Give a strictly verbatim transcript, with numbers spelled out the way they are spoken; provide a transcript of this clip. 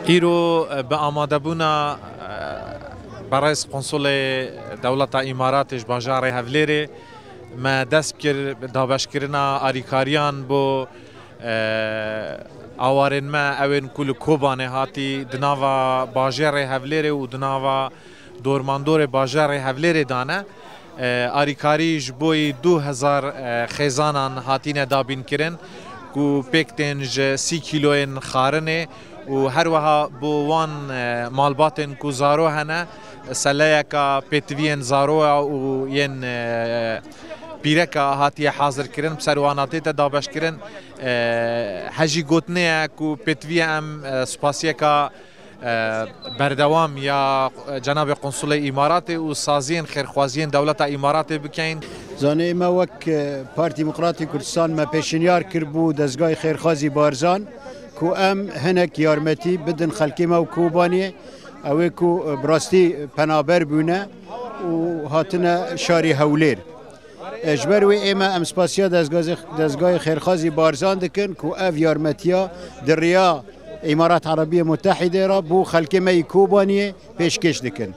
Îro, e, bi amadebûna, e, berêz Konsulê Dewleta Îmaratê ji bajarê Hevlêrê me dest kir dabeşkirina alîkariyan bo, e, awarên me, ew ên ku li Kobanê hatî di nava bajarê Hevlêrê û di nava dormandorê bajarê Hevlêrê dane. E, alîkarî ji bo yî du hezar, e, xêzanan hatîne dabînkirin ku pêk tên ji sî kîloyên xarinê û her wiha bo wan, e, malbatên ku zaro hene, seleyeka pêtiviyên zaroya û yên, e, pîreka hatiye hazirkirin, bi ser wana tête dabeşkirin. E, hejî gotinê ye ku pêtiviye em, e, spasiyeka, e, berdewam ya, e, Cenabê Konsulê Îmaratê û saziyên xêrxwaziyên dewleta Îmaratê bikeyin. Zanê me wek, e, Partî Demokratî Kurdistan me pêşinyar kir bû dezgahê xêrxwazî Barzan ku em hinek yarmetî bidin xelkê me û Kobaniyê, ew ê ku, e, bi rastî penaber bûne û hatine şarî Hewlêr. E, ji ber wê ê me em spasiya dezgazê-, dezgahê xêrxwazî Barzan dikin ku ev yarmetiya di riya Îmarat Erebiye Mutehîdê re bo xelkê me yî Kobaniyê pêşkêş dikin.